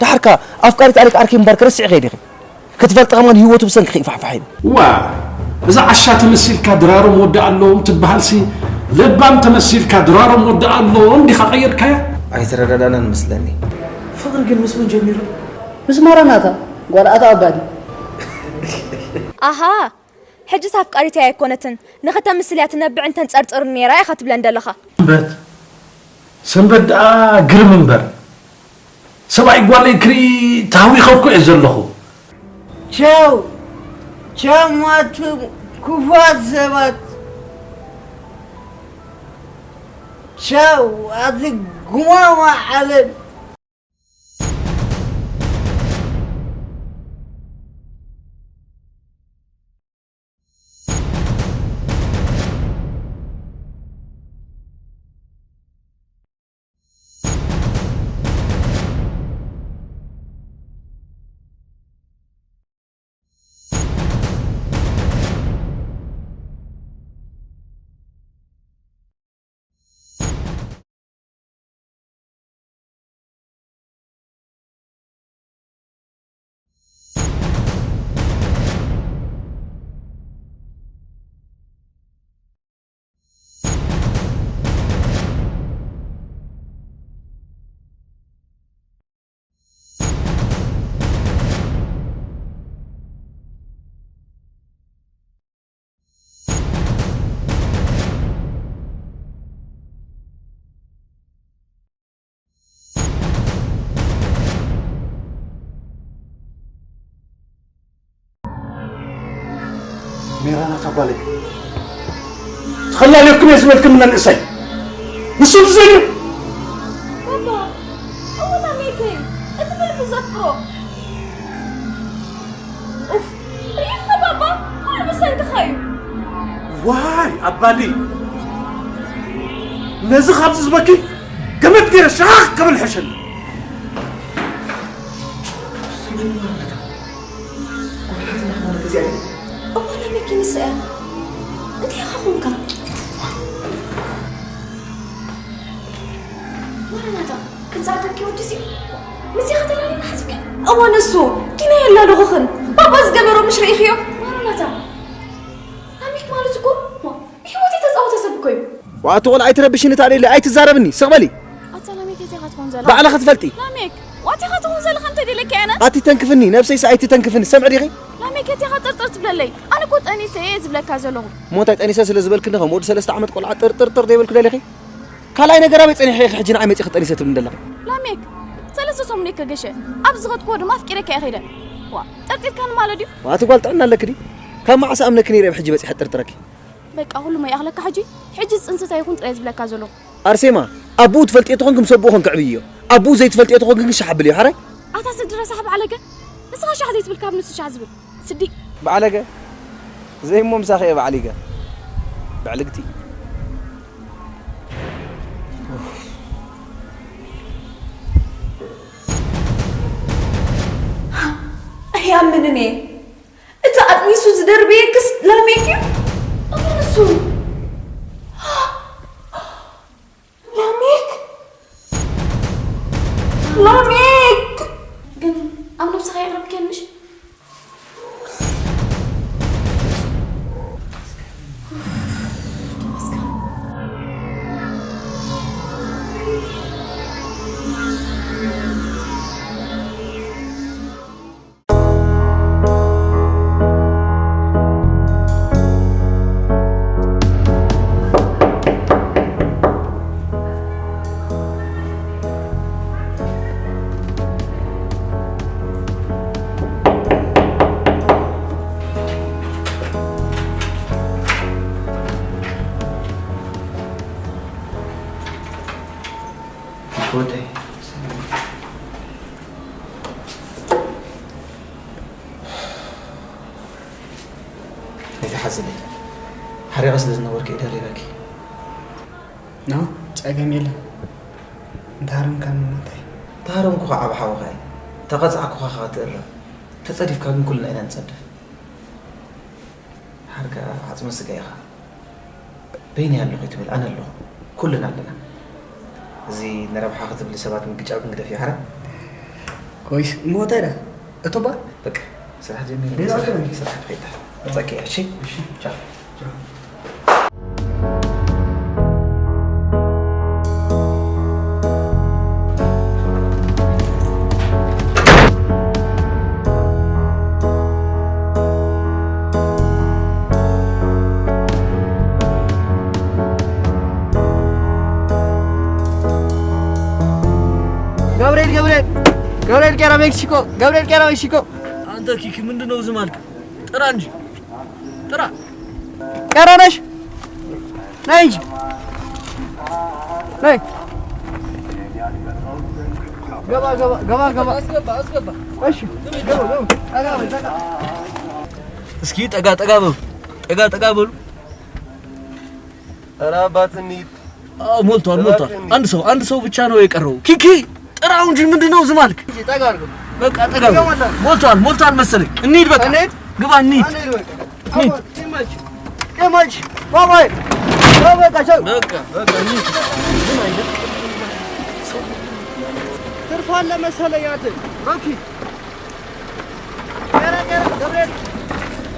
ደሓርካ ኣፍቃሪት ኣሊክ ዓርኪ ምባር ክርስዒ ከይዲኺ? ክትፈልጢ ከማን ህይወቱ ብሰንኪ ይፋሕፋሕ ኢሉ። ዋ፣ እዛ ዓሻ ተመሲልካ ድራሮም ወዲ ኣለዎም ትበሃልሲ፣ ለባም ተመሲልካ ድራሮም ወዲ ኣለዎም ዲኻ ቀይርካያ? ኣይተረዳዳናን መስለኒ። ፍቕሪ ግን ምስ መን ጀሚሩ? ምስ ማራናታ፣ ጓል ኣቶ ኣባዲ። ኣሃ፣ ሕጅስ ኣፍቃሪተይ ኣይኮነትን፣ ንኽተምስል እያ ትነብዕን ተንጸርጽርን ነይራ ኢኻ ትብለን ዘለኻ። ሰንበት፣ ሰንበት ደኣ ግርም እምበር፣ ሰብኣይ ጓለይ ክርኢ ተሃዊኸ እኮ እየ ዘለኹ። ቻው፣ ቻው ኣቱም ክፉኣት ሰባት። ቻው ኣቲ ጉማማ ዓለም። ሜራናት ኣባለይ፣ ተኸላለኩም እየ ዝበልክኒ መንእሰይ። ንሱ ትዘልዩ። ባባ፣ እወ ናሜከይ፣ እቲ ብልቢ ዘፍቅሮ። ኡፍ፣ ሪኢኻ ባባ፣ ኩሉ ብሰንክኻ እዩ። ዋይ ኣባዲ፣ ነዚ ካብዚ ዝበኪ ገመድ ገይረ ሸኻኽ ክብል ሕሸኒ። እዋና መኪንስ እያ። እንታይ ኢኻ ኾንካ? ማራናታ፣ ክጻደም ኪወድስ እዩ። ምስዚ ከተላልዩና ሓሲብካ? እዋን እሱ፣ ኪነ የላልኹኽን። ባባ ዝገበሮ ምሽ ርኢኽዮ? ማራናታ፣ ኣሚክ ማለት እኮ፣ ዋ፣ ብህይወት የተጻወተ ሰብ እኮ እዩ። ዋእ፣ ኣቲ ቆልዓ ኣይትረብሽኒ፣ ታዲያ ኢለ ኣይትዛረብኒ፣ ስቕ በሊ። ኣታ ላሜክ፣ የት ኢኻ ትኾን ዘለኻ? ባዕልኺ ትፈልጢ። ላሜክ፣ ዋት ኢኻ ትኾን ዘለኻ እንተ ደለካ ኣነ? ኣቲ ተንክፍኒ፣ ነብሰይስ ኣይትተንክፍኒ፣ ሰምዒ ዲኺ? ላሜክ፣ የት ኢኻ ጥርጥር ትብለለይ? ኣነ እኮ ጠኒሰ እየ ዝብለካ ዘለኹ። እሞ እንታይ ጠኒሰ ስለ ዝበልክኒ፣ ከም ወዲ ሰለስተ ዓመት ቆልዓ ጥርጥርጥር ዘይበልኩ ደሊኺ? ካልኣይ ነገር ኣበይ ጸኒሐ ኢኺ ሕጂ ንዓይ መጺኺ ጠኒሰ ትብልኒ ዘለኺ? ላሜክ፣ ሰለስተ ሰሙን እየ ከገሸ። ኣብ ዝኸድክዎ ድማ ኣፍቂረካ እየ ከይደ። ዋ፣ ጠርጢርካኒ ማለት ድዩ? ዋእ፣ ኣቲ ጓል ጥዕና ኣለኪ ድዩ? ካብ መዓስ ኣምነኪ ነይረ ኣብ ሕጂ በጺሐ ጥርጥረኪ? በቃ፣ ኩሉ ማይ ኣኽለካ ሕጂ። ሕጂ ዝጽንስታ ይኹን ጥራይ ዝብለካ ዘለኹ። ኣርሴማ፣ ኣቡኡ ትፈልጥዮ ተኾንኪ ምስ ኣቡኡ ኮንኪ ዕብይዮ። ኣቡኡ ዘይትፈልጥዮ ተኾንኪ ግን ሻሕ ኣብልዮ፣ ሓራይ? ኣታ ስድራ ሳሕ በዓለገ፣ ንስኻ ሻሕ ዘይትብል ካብ ንሱ ሻሕ ዝብል። ስዲ። በዓለገ፣ ዘይሞ ምሳኺ እየ በዓሊገ። ብዕልግቲ። ኣይኣምንን እየ። እቲ ኣጥኒሱ ዝደርበየክስ ላሜክ እዩ? እሞ ንሱ? ላሜክ? ላሜክ! ግን ኣብ ነብስኻ የቕርብክየን ምሽ? ወደይ፣ ኣይትሓዝኒ። ሓሪቐ ስለ ዝነበርኩ እየ ደሪበኪ። ኖ፣ ጸገም የለን። እንተሃረምካኒ እሞ እንታይ? እንተሃረምኩኻ ዓቢ ሓውኻ እየ። እንተቐጻዕኩኻ ኸኣ ትእረም። ተጸዲፍካ ግን ኩልና ኢና ንጸድፍ። ሓርካ ዓጽመ ስጋ ኢኻ። በይነይ ኣለኹ ኣይትበል፣ ኣነ ኣለኹ። ኩልና ኣለና። እዚ ንረብሓ ክትብሊ ሰባት ምግጫው ግን ግደፍዮ፣ ሓራይ? ኮይስ እሞ እንታይ ዳ እቶባ? በቃ ስራሕ ጀሚረ። ሌላ ስራሕ ስራሕ ትኸይዳ። መጸኪ እሺ። እሺ ቻው። ገብርኤል ገብርኤል ገብርኤል ቄራ ሜክሲኮ ገብርኤል ቄራ ሜክሲኮ። አንተ ኪኪ ምንድን ነው ዝም አልክ? ጥራ እንጂ ጥራ። ቄራ ነሽ? ነይ እንጂ ነይ። ገባ ገባ ገባ ገባ። አስገባ አስገባ። እሺ ገባ ገባ። ጠጋ በል፣ ጠጋ። እስኪ ጠጋ ጠጋ በሉ ጠጋ ጠጋ በሉ። ኧረ አባት እንሂድ። አዎ ሞልቷል ሞልቷል። አንድ ሰው አንድ ሰው ብቻ ነው የቀረው። ኪኪ ጥራው እንጂ ምንድን ነው ዝም አልክ? እሺ ጠጋ አድርገው። በቃ ጠጋ በሉ። ሞልቷል። ሞልቷል ሞልቷል መሰለኝ። እንሂድ በቃ እንሂድ። ግባ እንሂድ። አንድ ይልበቃ። አባ ቴማች ቴማች ባባይ። በቃ ቻው። በቃ በቃ እንሂድ። ትርፍ አለ መሰለኝ አንተ። ሮኪ ቄራ ቄራ ገብርኤል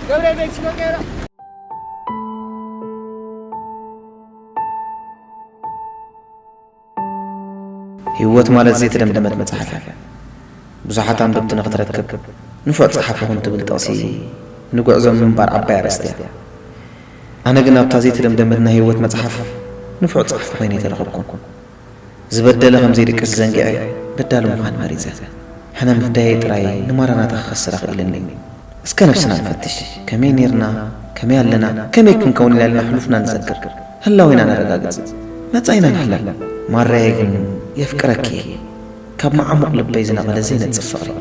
ገብርኤል ሜክሲኮ ቄራ። ህይወት ማለት ዘይተደምደመት መጽሓፍ እያ። ብዙሓት ኣንበብቲ ንኽትረክብ ንፉዕ ጸሓፊ ኹን ትብል ጥቕሲ ንጉዕዞ ምንባር ዓባይ ኣርእስቲ እያ። ኣነ ግን ኣብታ ዘይተደምደመት ናይ ህይወት መጽሓፍ ንፉዕ ጸሓፊ ኮይነ ኣይተረኸብኩን። ዝበደለ ከም ዘይድቅስ ዘንጊዐ በዳሊ ምዃን መሪጸ። ሕነ ምፍዳየይ ጥራይ ንማራናታ ክኸስር ኣኽኢልኒ። እስከ ነብስና ንፈትሽ። ከመይ ኔርና? ከመይ ኣለና? ከመይ ክንከውን ኢና ኢልና ሕሉፍና ንዘክር። ህላዌና ነረጋግጽ። መጻኢና ንሕለም። ማራየ ግን የፍቅረኪ እየ። ካብ መዓሙቕ ልበይ ዝነቐለ ዘይነጽፍ ፍቕሪ።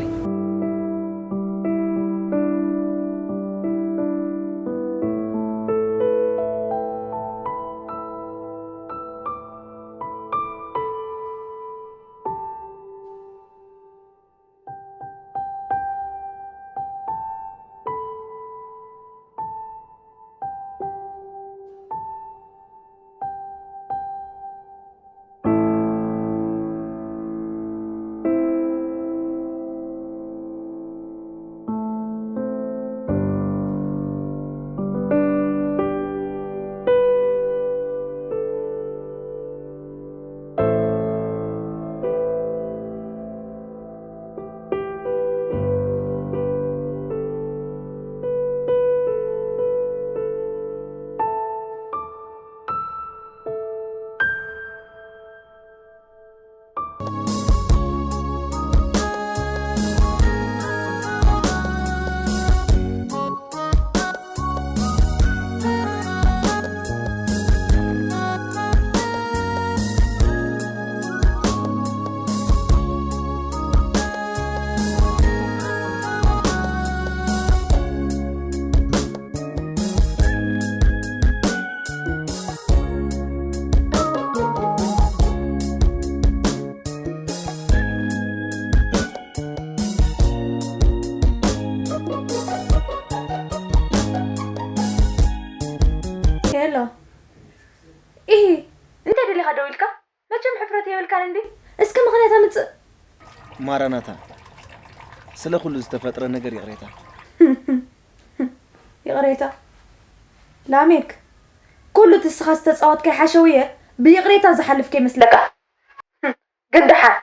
ሄሎ ኢሂ፣ እንታይ ደሊኻ ደው ኢልካ? መቸም ሕፍረት የብልካን እንዲ። እስኪ ምኽንያት ኣምጽእ። ማራናታ፣ ስለ ኩሉ ዝተፈጥረ ነገር ይቕሬታ። ይቕሬታ ላሜክ፣ ኩሉ እቲ ንስኻ ዝተጻወትካይ ሓሸውየ ብይቕሬታ ዝሓልፍ ከይመስለካ። ግን ደሓን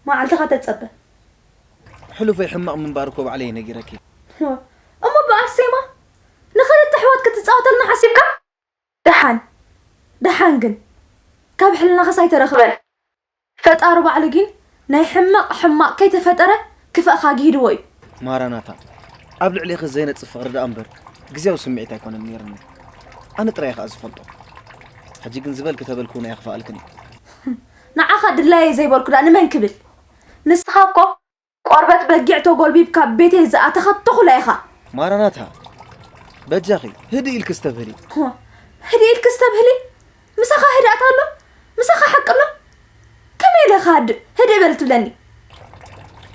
መዓልትኻ ተጸበ። ሕሉፈይ ሕማቕ ምንባር እኮ ባዕለይ ነጊረኪ። እሞ ብኣርሴማ ንኽልተ ኣሕዋት ክትጻወተልና ሓሲብካ? ደሓን ደሓን ግን ካብ ሕልናኻስ ኣይተረኽበን። ፈጣሪ ባዕሉ ግን ናይ ሕማቕ ሕማቕ ከይተፈጠረ ክፍእኻ ግሂድዎ እዩ። ማራናታ፣ ኣብ ልዕሌኺ ዘይነጽፍ ፍቕሪ ደኣ እምበር ግዝያዊ ስምዒት ኣይኮነን ነይርኒ። ኣነ ጥራይ ከኣ ዝፈልጦ። ሕጂ ግን ዝበልኪ ተበልኩ ናይ ክፍኣልክን እዩ። ንዓኻ ድላየ ዘይበልኩ ደኣ ንመን ክብል? ንስኻ እኮ ቆርበት በጊዕ ተጎልቢብካ ቤተይ ዝኣተኻ ተኹላ ኢኻ። ማራናታ፣ በጃኺ ህድእ ኢልኪ ስተብህሊ። ህድእ ኢልኪ ስተብህሊ? ምሳኻ ህድኣት ኣሎ? ምሳኻ ሓቂ ኣሎ? ከመይ ኢለ ክሃድእ? ህድእ በል ትብለኒ?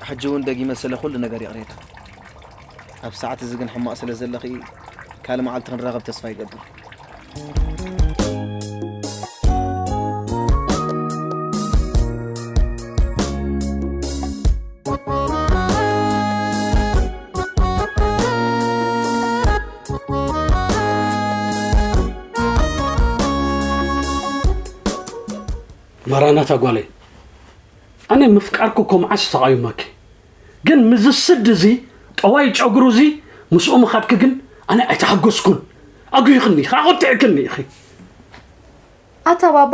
ሕጂ እውን ደጊመ ስለ ኩሉ ነገር ይቕሬታ። ኣብ ሰዓት እዚ ግን ሕማቕ ስለ ዘለኺ ካልእ መዓልቲ ክንራኸብ ተስፋ ይገብር። ማራናታ ጓለይ፣ ኣነ ምፍቃርኩ እኮ መዓስ ተቓዩመኪ። ግን ምስዚ ስድ እዚ፣ ጠዋይ ጨጉሩ እዚ፣ ምስኡ ምኻድኪ ግን ኣነ ኣይተሓጎስኩን። ኣጉሂኽኒ ኢኺ፣ ኣቖጢዕክኒ ኢኺ። ኣታ ባባ፣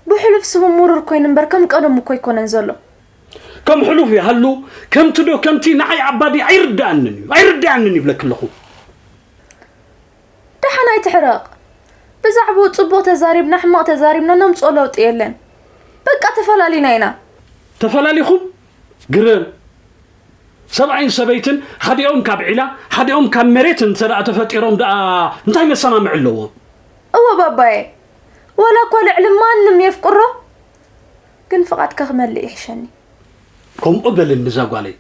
ብሕሉፍ ስሙ ምሩር ኮይኑ እምበር ከም ቀደሙ እኮ ኣይኮነን ዘሎ። ከም ሕሉፍ ይሃሉ፣ ከምቲ ዶ ከምቲ ንዓይ ኣባዲ ኣይርድኣንን እዩ፣ ኣይርድኣንን ይብለኪ ኣለኹ። ደሓን ኣይትሕረቕ። ብዛዕባኡ ጽቡቕ ተዛሪብና ሕማቕ ተዛሪብና ነምጽኦ ለውጢ የለን። በቃ ተፈላሊና ኢና። ተፈላሊኹም? ግርም። ሰብኣይን ሰበይትን ሓዲኦም ካብ ዒላ ሓዲኦም ካብ መሬት እንተ ደኣ ተፈጢሮም ደኣ እንታይ መሰማምዒ ኣለዎም? እወ ባባየ፣ ዋላ እኳ ልዕሊ ማንም የፍቅሮ፣ ግን ፍቓድካ ክመልእ ይሕሸኒ። ከምኡ በልኒ እዛ ጓለይ።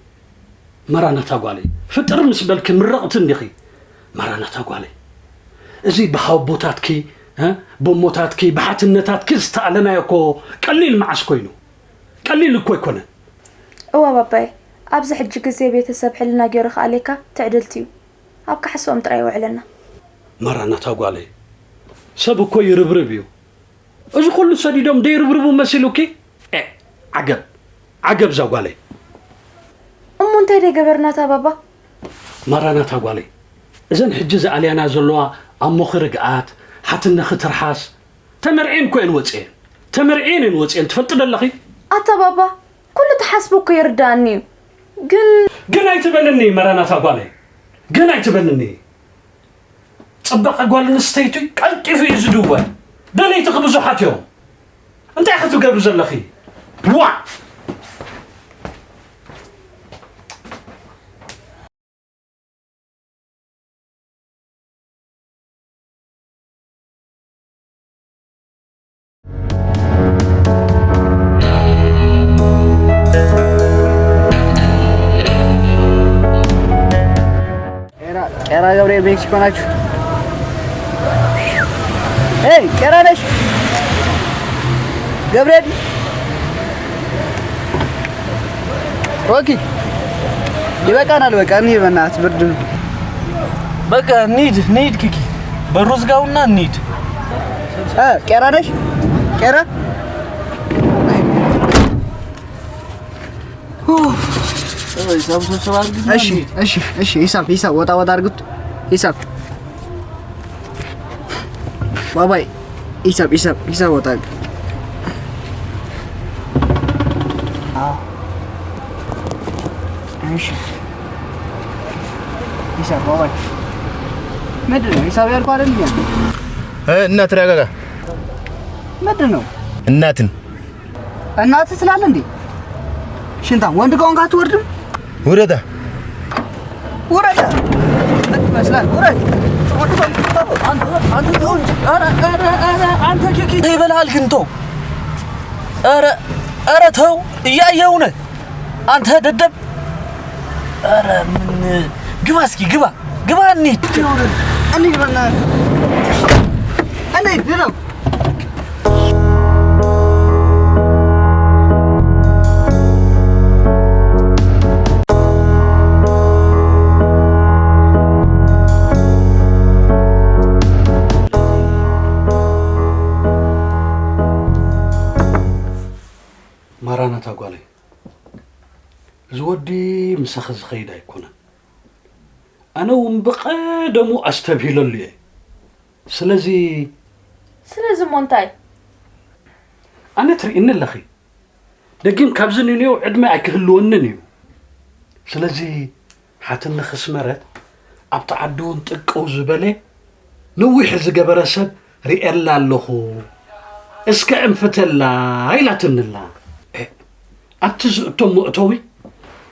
ማራናታ ጓለይ፣ ፍጥር ምስ በልኪ ምረቕቲ እንዲኺ። ማራናታ ጓለይ፣ እዚ ብሓቦታትኪ፣ እ፣ ብእሞታትኪ፣ ብሓትነታትኪ ዝተኣለናዮ እኮ ቀሊል መዓስ ኮይኑ? ቀሊል እኮ ኣይኮነን። እወ ባባይ፣ ኣብዚ ሕጂ ግዜ ቤተሰብ ሕልና ገይሩ ክኣልየካ ትዕድልቲ እዩ። ኣብ ካሕስኦም ጥራይ ይውዕለና። ማራናታ ጓለይ፣ ሰብ እኮ ይርብርብ እዩ። እዚ ኩሉ ሰዲዶም ደይርብርቡ መሲሉኪ? ኤ፣ ዓገብ፣ ዓገብ እዛ ጓለይ። እሞ እንታይ ደይ ገበርናታ ባባ? ማራናታ ጓለይ፣ እዘን ሕጂ ዝኣልያና ዘለዋ ኣሞኺ ርግኣት፣ ሓትነኺ ትርሓስ፣ ተመርዕየን እኮ እየን ወፅየን። ተመርዕየን እየን ወፅየን፣ ትፈልጢ ዶ ኣለኺ? ኣታ ባባ፣ ኩሉ ትሓስቦ እኮ ይርድኣኒ እዩ። ግን ግን ኣይትበልኒ ማራናታ ጓለይ፣ ግን ኣይትበልኒ። ጽባቐ ጓል ኣንስተይቲ ቀልጢፉ እዩ ዝድወ። ደለይትኺ ብዙሓት እዮም። እንታይ ኢኺ ትገብሪ ዘለኺ? ዋእ! ቄራ፣ ቄራ ገብርኤል ሜክሲኮ ናችሁ? ኤይ ቄራ ነሽ? ገብርኤል ሮኪ፣ ይበቃናል። በቃ እንሂድ በእናትህ፣ ብርድ ነው። በቃ እንሂድ፣ እንሂድ ኪኪ፣ በሩ ዝጋውና እንሂድ። እ፣ ቄራ ነሽ? ቄራ? ኡፍ። እ፣ ሂሳብ ሰብሰብ አድርግና እሺ፣ እንሂድ። እሺ፣ እሺ፣ ሂሳብ፣ ሂሳብ ወጣ ወጣ አድርጉት። ሂሳብ ባባይ፣ ሂሳብ፣ ሂሳብ፣ ሂሳብ ወጣ አድርግ። አዎ። እሺ። ሂሳብ ባባይ። ምንድን ነው? ሂሳብ ያልኩህ አይደል እንዴ? እ፣ እና ተረጋጋ። ምንድን ነው? እናትን። እናትህ ስላለ እንዴ? ሽንታም ወንድ ከሆንክ አትወርድም? ውረዳ። ውረድ። ምን ትመስላለህ? ውረድ። አንተ፣ አንተ ተው እንጂ። ኧረ፣ ኧረ፣ ኧረ፣ አንተ ኪኪ ተይ በልሃል ግን ተው። ኧረ፣ ኧረ ተው፣ እያየሁ ነህ። አንተ ደደብ። ኧረ ምን፣ ግባ እስኪ፣ ግባ፣ ግባ፣ እንሂድ። እንሂድ፣ በእናትህ። እንሂድ፣ ግባ። ማራናታ ጓለይ፣ እዚ ወዲ ምሳኺ ዝኸይድ ኣይኮነን። ኣነ እውን ብቐደሙ ኣስተብሂለሉ እየ። ስለዚ ስለዚ እሞ እንታይ? ኣነ ትርእኒ ኣለኺ። ደጊም ካብዚ ንንየው ዕድመ ኣይክህልወንን እዩ። ስለዚ ሓትኒ ክስመረት ኣብቲ ዓዲ እውን ጥቅው ዝበለ ነዊሕ ዝገበረ ሰብ ርእየላ ኣለኹ። እስከ እንፍተላ ኢላትንላ። እ፣ ኣብቲ ዝእቶ መእተዊ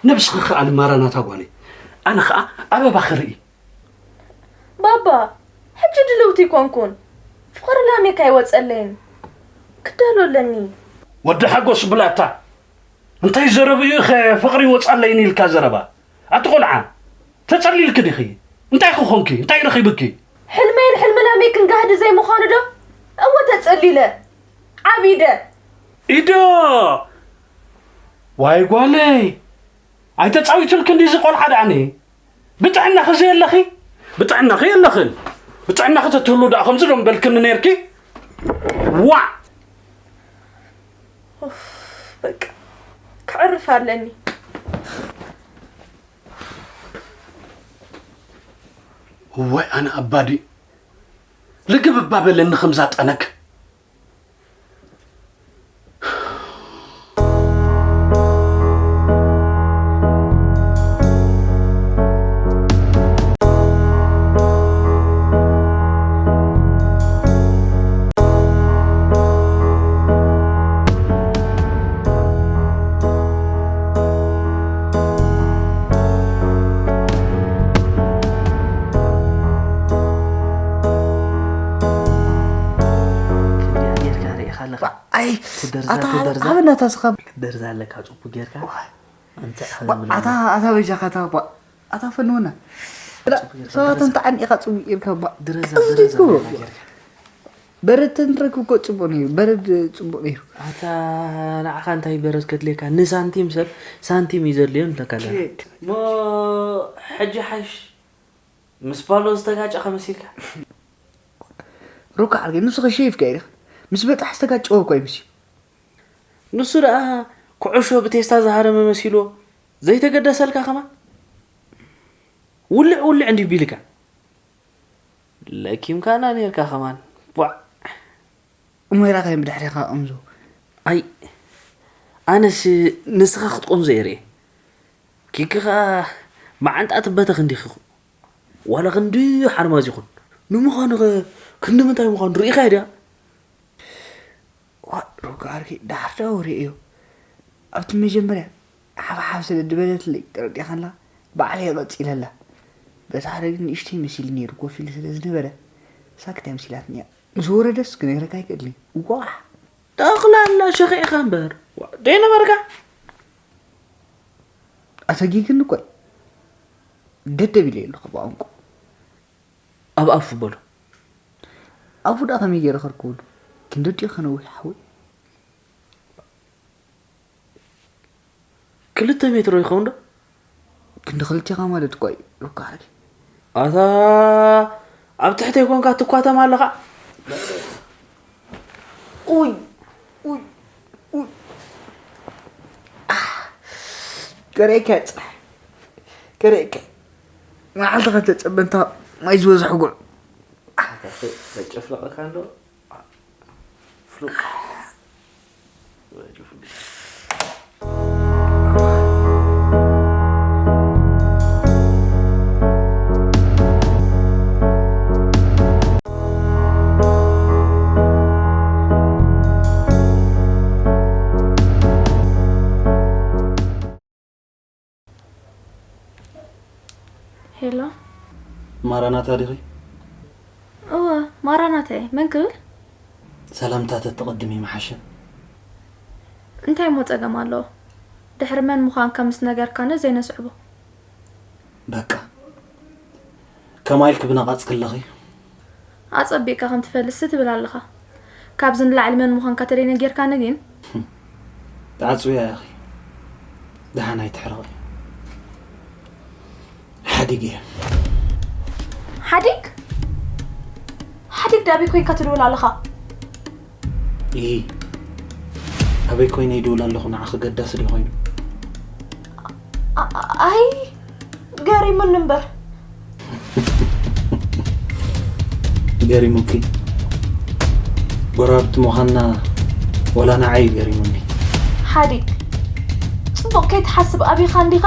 ነብስኺ ከኣሊ ማራናታ ጓለይ። ኣነ ኸኣ ኣበባ ክርኢ። ባባ፣ ሕጂ ድልውቲ ኣይኮንኩን። ፍቕሪ ላሜካ ኣይወጸለይን። ክዳሎ ኣለኒ። ወዲ ሓጎስ ብላታ፣ እንታይ ዘረብኡ ኢኸ ፍቕሪ ይወጻለይን ኢልካ ዘረባ? ኣቲ ቆልዓ፣ ተጸሊልኪ ዲኺ? እንታይ ክኾንኪ? እንታይ ረኺብኪ? ሕልመይን ሕልሚ ላሜክን ጋህዲ ዘይምዃኑ ዶ? እወ ተጸሊለ። ዓቢደ። ኢዶ! ዋይ ጓለይ፣ ኣይተጻዊትልክን ድዩ እዚ ቆልዓ ደኣኒ? ብጥዕናኺ ዘየለኺ? ብጥዕናኺ የለኽን። ብጥዕናኺ ተትህሉ ደኣ ከምዚ ዶ ምበልክኒ ነይርኪ? ዋዕ! ኡፍ፣ በቃ ክዕርፍ ኣለኒ። እዋይ ኣነ ኣባዲ ልግብ እባ በለኒ ከምዛ ጠነክ። ክንደያ ጌርካ ርኢኻ ኣለኻ? ኣይ፣ ትደርዛ፣ ኣታ ትደርዛ። ዓበናታ ስኻ። ክትደርዛ ኣለካ፣ ጽቡቅ ጌርካ። ዋይ። ኣንተ ዋ፣ ኣታ፣ ኣታ በጃኻ፣ ኣታ ባ፣ ኣታ ፈንውና። ላ፣ ጽቡቅ ጌርካ፣ ሰባት ድረዛ። ኣንተ ዓኒኻ ጽቡቅ ጌርካ ባ። ድረዛ፣ ቀልዲ ድረዛ ትገብሮ። ጌርካ። በረድ ተንረክብ እኮ ጽቡቅ ነይሩ። በረድ ጽቡቅ ነይሩ። ኣታ ንዓኻ እንታይ በረድ ከድልየካ? ንሳንቲም ሰብ ሳንቲም እዩ ዘድልዮ ንብለካ ኣለና። ኬድ። እሞ ሕጂ ሓሽ ምስ ፓሎ ዝተጋጨኻ መሲልካ? ሩካ ዓርገ፣ ንሱ ኸሸይፍካ ኢኻ። ምስ በጣሕ ዝተጋጨወ እኮ ይምሲ። ንሱ ደኣ ኩዕሾ ብቴስታ ዝሃረመ መሲልዎ ዘይተገደሰልካ ከማን? ውልዕ ውልዕ እንዲሁ ቢልካ። ለኪምካና ኔርካ ከማን። ቧዕ። እሞ ኢራኸ ብድሕሪኻ እምዙ። ኣይ፣ ኣነስ ንስኻ ክትቆምዞ እየ ርእየ። ኪኪ ኸኣ መዓንጣ ትበተኽ እንዲኺ። ዋላ ክንዲ ሓርማዝ ይኹን። ንምዃኑ ኸ ክንዲ ምንታይ ምዃኑ ርኢኻዮ ድያ? ዋ፣ ሩጋ ዓርኪ፣ ዳሕር ዳ ወሬ እዩ። ኣብቲ መጀመርያ ሓብሓብ ስለ ድበለትለይ ተረዲእካ ኣላ፣ ባዕለይ ቀጺለ ኣላ። በታ ሓደ ግን ንእሽተይ መሲሉ ነይሩ፣ ኮፍ ኢሉ ስለ ዝነበረ፣ ሳክት እያ መሲላትኒ እያ። ምስ ወረደስ ክነግረካ ኣይክእልን እየ። ዋሕ! ጠቕላላ ሸኺዕካ እምበር፣ ዋ፣ ደይነበርካ? ኣሰጊግኒ እኮ እዩ። ደደብ ኢለ ኣለኹ ብቋንቋ። ኣብ ኣፉ በሎ። ኣፉ ደኣ ከመይ ገይረ ከርክበሉ? ክንዲ ድዩ ከነዊሕ ሓወይ? ክልተ ሜትሮ ይኸውን ዶ? ክንዲ ክልቴኻ ማለት እኮ እዩ። ሩካ ሓቂ። ኣታ ኣብ ትሕተይ ኮንካ ትኳተም ኣለኻ። ኡይ፣ ኡይ፣ ኡይ። ኣህ፣ ከርእየካ እየ ጽባሕ። ከርእየካ እየ። መዓልቲ ከተጸበ እንታ ማይ ዝበዝሖ ጉዕ። ኣታ ከ-፣ ከጨፍልቐካ እንዶ። ፍሉጥ። ሄሎ። ማራናታ ዲኺ? እወ፣ ማራናታ እየ። መን ክብል? ሰላምታ ተተቐድሚ ምሓሸ። እንታይ እሞ ጸገም ኣለዎ? ድሕሪ መን ምዃንካ ምስ ነገርካኒ ዘይነስዕቦ። በቃ። ከማይ ኢልኪ ብነቓጽ ክለኺ? ኣጸቢቕካ ከም ትፈልጥ ትብል ኣለኻ። ካብዚ ንላዕሊ መን ምዃንካ ተደይ ነጊርካኒ ግን? ተዓጽውያ ኢኺ። ደሓን ኣይትሕረቒ። ሓዲግ እየ። ሓዲግ? ሓዲግ ዳበይ ኮይንካ ትድውል ኣለኻ? ኢሂ። ኣበይ ኮይነ ይድውል ኣለኹ ንዓኺ ገዳሲ ድዩ ኮይኑ? ኣ-፣ ኣይ፣ ገሪሙኒ እምበር። ገሪሙኪ? ጎረባብቲ ምዃንና ወላ ንዓይ እዩ ገሪሙኒ። ሓዲግ፣ ጽቡቕ ከይትሓስብ ኣቢኻ እንዲኻ?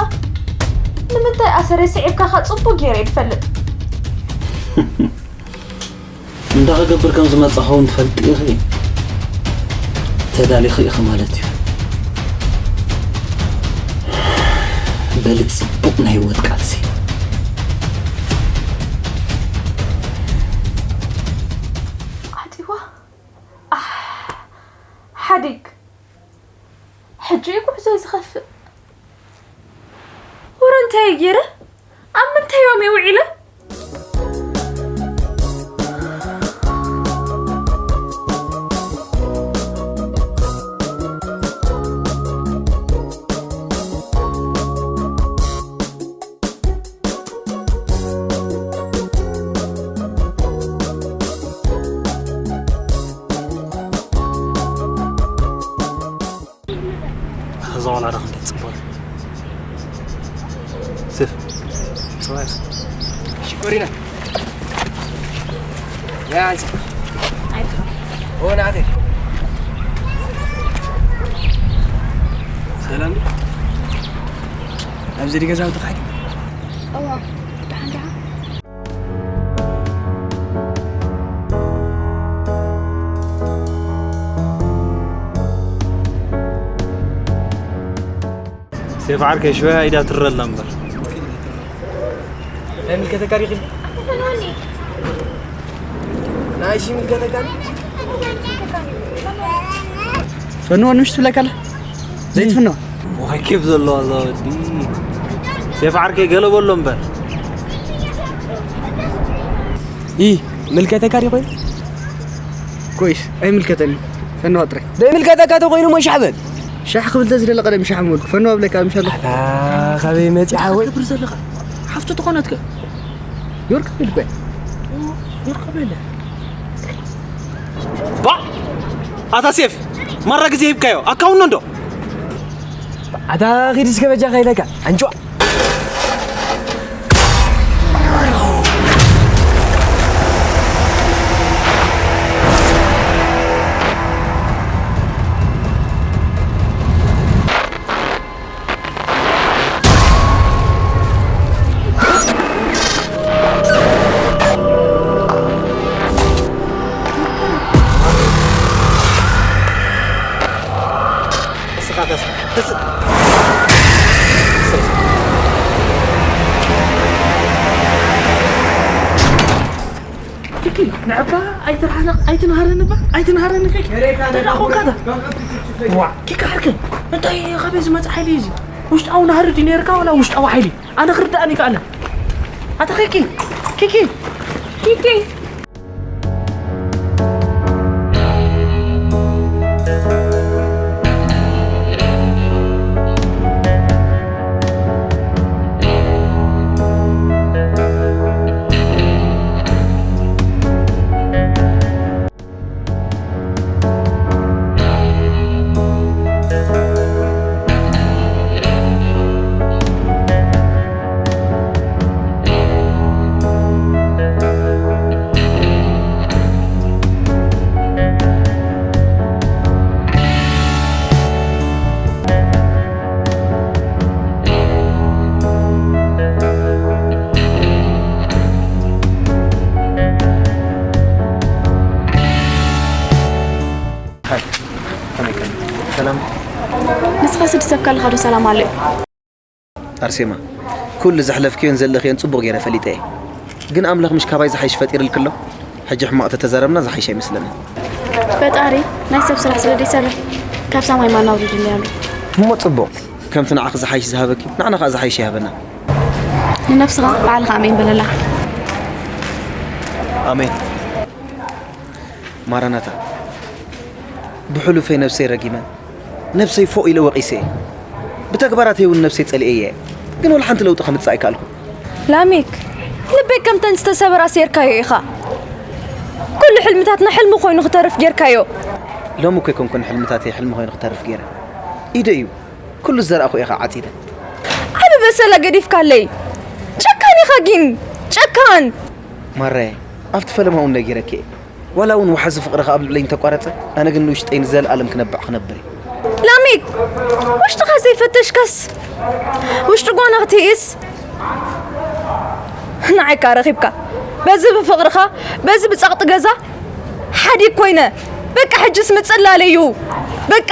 ንምንታይ ኣሰረይ ስዒብካኻ ጽቡቕ ገይረ እየ ዝፈልጥ። እንታይ ክገብር ከም ዝመጻኹ እውን ትፈልጢ ኢኺ። ተዳሊኺ ኢኺ ማለት እዩ። በሊ ጽቡቕ ናይ ህይወት ቃልሲ። ዓጢዋ። ኣሕ፣ ሓዲግ። ሕጂ እዩ ጉዕዞይ ዝኸፍእ። ወረ እንታይ እየ ገይረ? ኣብ ምንታይ እዮም እየ ውዒለ? እዛ ቆልዓ ዶ ክንደይ ትጽበ? ስፍ። ጽባሕ። ሽኮሪና። ያ፣ ኣንሳ። ኦ፣ ናተይ። ሰላም ድዩ? ኣብዚ ድዩ ገዛውትኻ? እዋ፣ ደሓን ደሓን። ሴፍ ዓርከይ፣ ሽወያ ኢዳ ትረላ እምበር። ኣይምልከተካ ዲኺ? ናይ ሺ ምልከተካ ዲ? ፈንዋ ንምሽ ትብለካ ኣላ? ዘይትፍንዋ? ዋይ፣ ኬፍ ዘለዎ ኣዛ ወዲ። ሴፍ ዓርከይ፣ ገለ በሎ እምበር። ኢ፣ ምልከተካ ዲ ኮይኑ? ኮይስ፣ ኣይምልከተኒ። ፈንዋ ጥራይ። ዘይምልከተካ ተኾይኑ እሞ ሻሕ በል። ሻሕ ክብል ተዝደለ ቀደም ሻሕ ምበልኩ። ፈንዋ ብለካ ምሻለኹ። ኣታ፣ ካበይ መጺኣ ወይ? ክብር ዘለኻ። ሓፍቱ ተኾነትከ? ዮርክ ብል እኮ። ዮርክ ብል። ባ! ኣታ ሴፍ፣ ማራ ግዜ ሂብካዮ። ኣካውኖ እንዶ? ኣታ ኺድ እስከ በጃኻ ኢለካ። ኣንጭዋ። እስኻ ተስ-፣ ተስ-፣ ኪኪ፣ ንዕባ ኣይትርሓነቕ፣ ኣይትንሃረኒ እባ፣ ኣይትንሃረኒ ኪኪ። ደላ ኾንካ ዳ? ዋ፣ ኪኪ ዓርከይ፣ እንታይ ካበይ ዝመጽእ ሓይሊ እዩ እዚ? ውሽጣዊ ናህሪ ድዩ ነይርካ ዋላ ውሽጣዊ ሓይሊ? ኣነ ክርድኣኒ ይከኣለ። ኣታ ኪኪ፣ ኪኪ፣ ኪኪ። ሃይ፣ ከመይ ከም-፣ ሰላም። ንስኻ ስዲ ሰብ ካለኻ ዶ ሰላም ኣሎ እዩ? ኣርሴማ፣ ኩሉ ዘሕለፍክዮን ዘለኽዮን ጽቡቕ ገይረ ፈሊጠ እየ። ግን ኣምላኽ ምሽ ካባይ ዝሓይሽ ፈጢርልኪ ኣሎ? ሕጂ ሕማቕ ተተዛረብና ዝሓይሽ ኣይመስለንን። ፈጣሪ ናይ ሰብ ስራሕ ስለ ዘይሰርሕ ካብ ሰማይ ማና ኣውሪድለይ ኣሎ። እሞ ጽቡቕ፣ ከምቲ ንዓኺ ዝሓይሽ ዝሃበኪ ንዓና ከኣ ዝሓይሽ ይሃበና። ንነብስኻ ባዕልኻ ኣሜን በለላ። ኣሜን። ማራናታ፣ ብሕሉፈይ ነብሰይ ረጊመ፣ ነብሰይ ፎእ ኢለ ወቒሰ እየ። ብተግባራተይ እውን ነብሰይ ጸሊኤ እየ። ግን ወላ ሓንቲ ለውጢ ከምጽእ ኣይከኣልኩን። ላሜክ፣ ልበይ ከምተን ዝተሰበራ ሴርካዮ ኢኻ። ኩሉ ሕልምታትና ሕልሚ ኮይኑ ክተርፍ ጌርካዮ። ሎሚ እኮ ኣይኮንኩን ሕልምታተይ ሕልሚ ኮይኑ ክተርፍ ጌረ። ኢደ እዩ። ኩሉ ዝዘራእኹ ኢኻ ዓጺደ። ዓቢ በሰላ ገዲፍካለይ። ጨካን ኢኻ ግን፣ ጨካን። ማራየ፣ ኣብቲ ፈለማ እውን ነጊረኪ እየ። ዋላ እውን ወሓዚ ፍቕርኻ ኣብ ልዕለይ እንተቋረጸ፣ ኣነ ግን ንውሽጠይ ንዘለኣለም ክነብዕ ክነብር እየ። ላሜክ፣ ውሽጥኻ ዘይፈተሽካስ፣ ውሽጢ ጓና ክትይስ? ንዓይካ ረኺብካ። በዚ ብፍቕርኻ፣ በዚ ብጸቕጢ ገዛ ሓዲግ ኮይነ። በቃ ሕጅስ ምጽላለ እዩ። በቃ።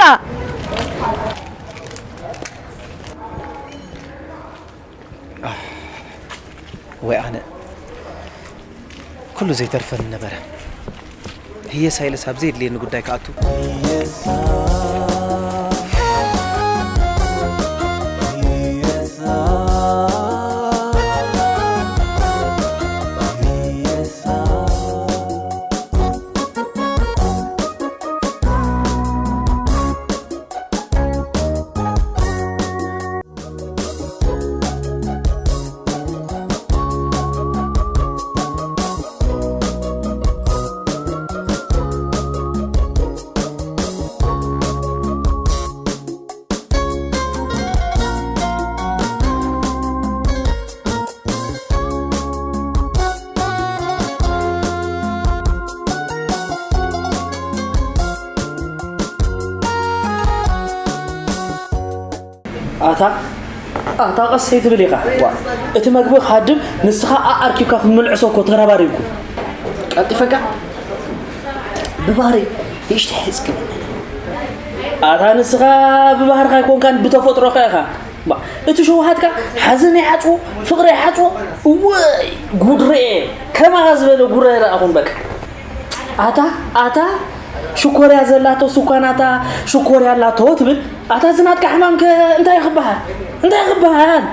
ወይ ኣነ፣ ኩሉ ዘይተርፈኒ ነበረ። ህየሳ ኢለስ ኣብ ዘየድልየኒ ጉዳይ ክኣቱ። ኣታ ኣታ ቀስ ኣይትብል ኢኻ። ዋ፣ እቲ መግቢ ክሃድም ንስኻ ኣኣርኪብካ ክትምልዕሶ እኮ ተረባሪብኩም። ቀልጢፈካ ብባህሪ ንእሽተይ ሕጽ ክብል። ኣታ ንስኻ ብባህርኻ ኣይኮንካን ብተፈጥሮኻ ኢኻ። ባ፣ እቲ ሸውሃትካ ሓዘን ይሓጽዎ፣ ፍቕሪ ይሓጽዎ። እወይ ጉድ ርኤ። ከማኻ ዝበለ ጉድ ኣይረኣኹን በቃ። ኣታ ኣታ ሽኮርያ ዘላቶ ስኳናታ ሽኮርያ ኣላቶ ትብል። ኣታ ዝናትካ ሕማምከ እንታይ ክበሃል? እንታይ ክበሃል?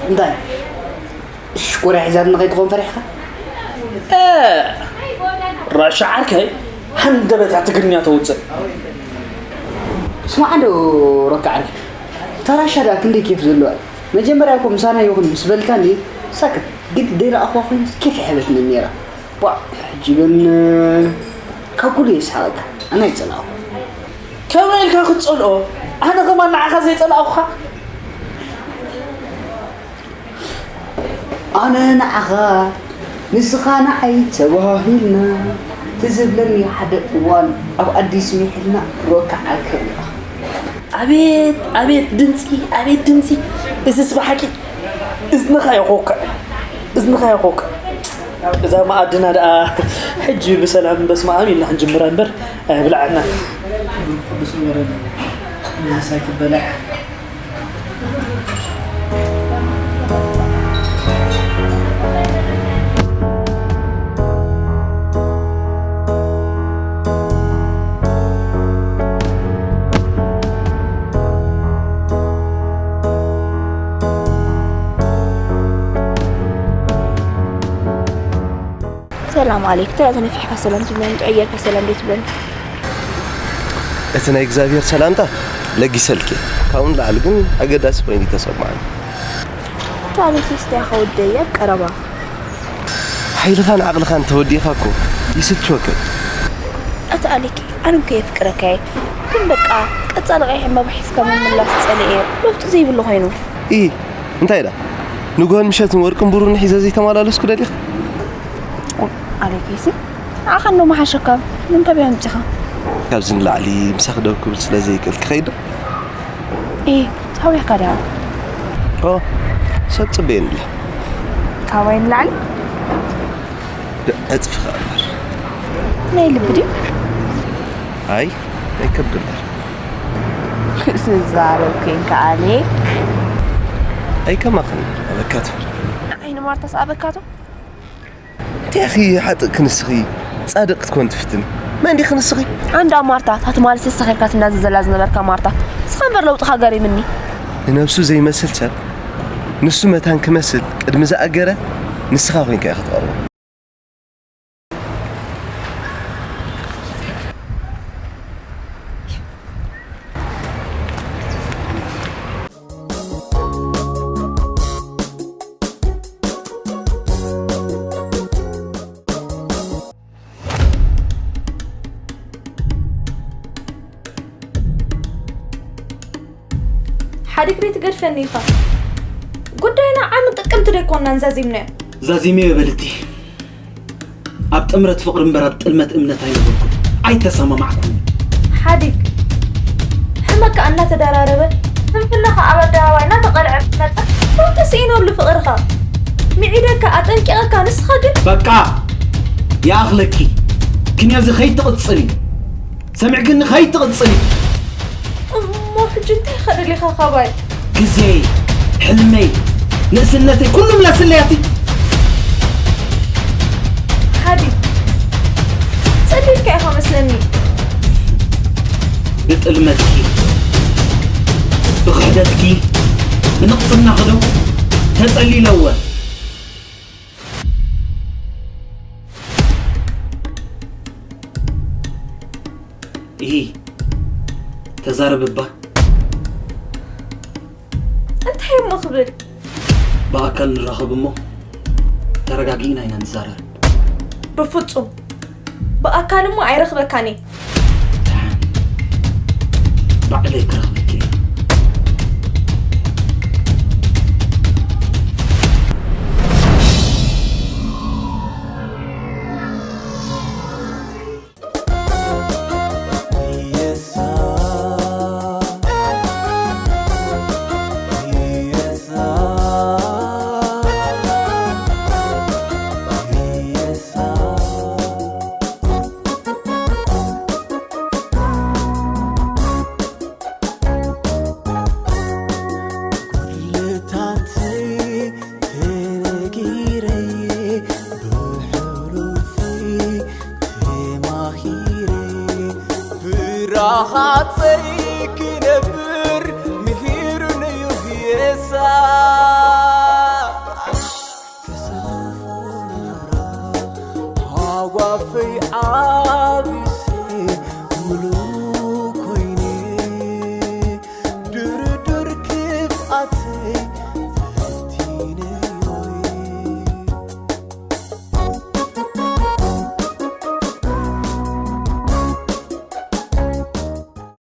እንታይ ሽኮርያ ሒዛትኒ ከይትኾን ፈሪሕካ? እ፣ ራሻ ዓርከይ ሃንደበታ ትግርኛ ተውፅእ። ስማዕ እንዶ ሮካ ዓርከይ፣ እታ ራሻ ደኣ ክንደይ ኬፍ ዘለዋ። መጀመርያ እኮ ምሳና ይኹን ምስ በልካ እንዲ ሳክት ግድ ደይረኣኹዋ ኮይኑስ ኬፍ ይሕበትኒ ነይራ። ቧዕ፣ ሕጂ ግን ካብ ኩሉ የስሓቐካ። ኣነ ኣይጸላእኹ። ከምኡ ኢልካ ክትጸልኦ? ኣነ ከማን ንዓኻ ዘይጸላእኹኻ? ኣነ ንዓኻ፣ ንስኻ ንዓይ ተባሂልና፣ ትዝ ዝብለኒ ሓደ እዋን ኣብ ኣዲስ ሚሒልና ሮካ ዓርከይ ኢኻ። ኣቤት፣ ኣቤት ድምጺ፣ ኣቤት ድምጺ። እዝስ ብሓቂ እዝንኻ የኾክዕ፣ እዝንኻ የኾክዕ። እዛ መኣድና ደኣ ሕጂ ብሰላም በስመ ኣብ ኢልና ክንጅምራ እምበር ኣየብልዓና። ብስመረና ምሳይ ክበላዕ። ሰላም ኣሌክ፣ ተራ ተነፊሕካ ሰላም ትብለኒ፣ ጥዑይ ጌርካ ሰላም ዘይትብለኒ? እቲ ናይ እግዚኣብሔር ሰላምታ ለጊሰልኪ፣ ካብኡ ንላዕሊ ግን ኣገዳሲ ኮይኑ ተሰማዕኒ። እቲ ኣሌክ ስተያኻ ወደይ ኣብ ቀረባ። ሓይልኻን ዓቕልኻን ተወዲእኻ እኮ ይስልችወካ እዩ። እቲ ኣሌክ ኣነ እኮ የፍቅረካ እየ፣ ግን በቃ ቀጻሊ ቀይሕ ዕምባባ ሒዝካ ምምላስ ጸሊኤ፣ ለውጢ ዘይብሉ ኮይኑ። ኢ እንታይ ዳ ንግሆን ምሸትን ወርቅን ብሩርን ሒዘ ዘይተመላለስኩ ደሊኻ? ኣሌክሲ፣ ንዓኻ እንዶ መሓሸካ፣ ንምንታይ ብያ ኣምጺኻ? ካብዚ ንላዕሊ ምሳኺ ደው ክብል ስለ ዘይክእል ክኸይድ ዶ? ኢ፣ ሃውያካ ድያ? ኦ፣ ሰብ ጽበየኒ ኣላ። ካባይ ንላዕሊ? ብዕጽፊ ኸኣ እምበር። ናይ ልቢ ድዩ? ኣይ፣ ናይ ከብዲ እምበር። ዝዛረብ ኮይንካ ኣሌክ። ኣይ ከማኽን ኣበካቶ። ንዓይ ንማርታስ ኣበካቶ? እንታይ ኢኺ ሓጥእ ክንስኺ ጻድቕ ክትኮን ትፍትን? መን ዲኺ ንስኺ? ኣንዳ ማርታ፣ እታ ትማሊ ሰሰኺርካ ትናዘዘላ ዝነበርካ ማርታ። ንስኻ እምበር ለውጥኻ ገሪምኒ። ንነብሱ ዘይመስል ሰብ፣ ንሱ መታን ክመስል ቅድሚ ዝኣገረ፣ ንስኻ ኮይንካ ኢኻ ትቐርቦ። ሓዲግ ደይ ትገድፈኒ ኢኻ። ጉዳይና ዓሚ ጥቅምቲ ደይኮንናን ዛዚምናዮ። ዛዚመዮ በልቲ። ኣብ ጥምረት ፍቕሪ እምበር ኣብ ጥልመት እምነት ኣይነበርኩን። ኣይተሰማማዕኩን። ሓዲግ ሕመካ እናተደራረበ፣ ስንፍናኻ ኣብ ኣደባባይ እናተቐልዐ ምስ መጸ፣ ደው ተስኢነሉ ፍቕርኻ። ምዒደካ፣ ኣጠንቂቐካ፣ ንስኻ ግን በቃ! ይኣኽለኪ። ክንዮ እዚ ከይትቕጽሊ። ሰሚዕክኒ? ከይትቕጽሊ። እሞ ሕጂ እንታይ ኢኻ ደሊኻ ካባይ? ግዜይ፣ ሕልመይ፣ ንእስነተይ፣ ኩሉ ምለስለይ ኣቲ። ሓዲ፣ ጸሊልካ ኢኻ መስለኒ። ብጥልመትኪ፣ ብኽሕደትኪ፣ ብንቕጽናኺ ዶ ተጸሊለወ? ኢሂ፣ ተዛረብ እባ። እንታይ እሞ ክብል? ብኣካል ንራኸብ እሞ ተረጋጊእና ኢና ንዛረብ። ብፍጹም። ብኣካል እሞ ኣይረኽበካን እየ። ደሓን። ባዕለይ ክረኽበኪ።